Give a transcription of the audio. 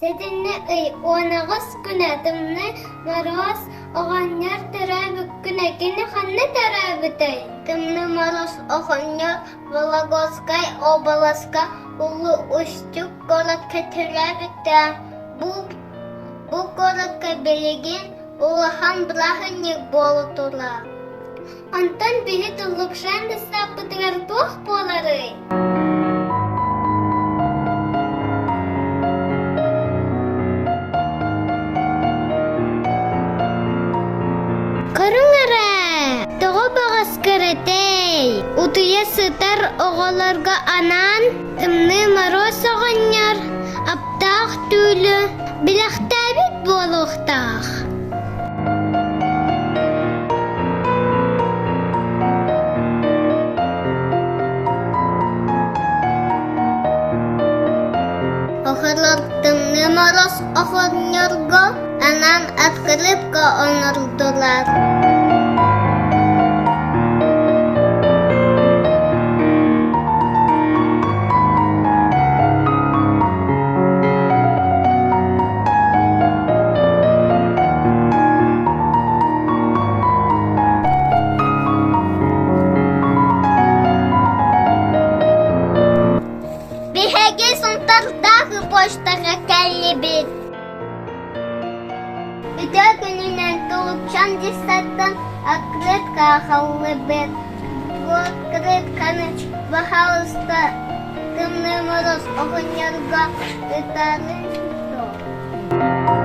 Сэтинньи ый 18 күнэ Тымныы Моруос оҕонньор төрөөбүт күнэ кини ханна төрөөбүтэй? Тымныы Моруос оҕонньор Вологодскай уобаласка Улуу Устюг куоракка төрөөбүтэ. Бу, бу куоракка билигин улахан бырааһынньык буола турар. Онтон биһи Туллукшан десаппытыгар туох буоларый? Көрүҥ эрэ, тоҕо баҕас кэрэтэй? Утуйа сытар оҕолорго анаан Тымныы Моруос оҕонньор аптаах түүлү билэхтээбит буолуохтаах. Оҕолор Тымныы Моруос оҕонньорго анаан открытка оҥордулар. Биһиги Сунтардаах почтаҕа кэллибит. Үтүө күнүнэн Тулупчан десантан открытка аҕаллыбыт. Бу открытканы, баһаалыста, Тымныы Моруос оҕонньорго ыытарын дуо?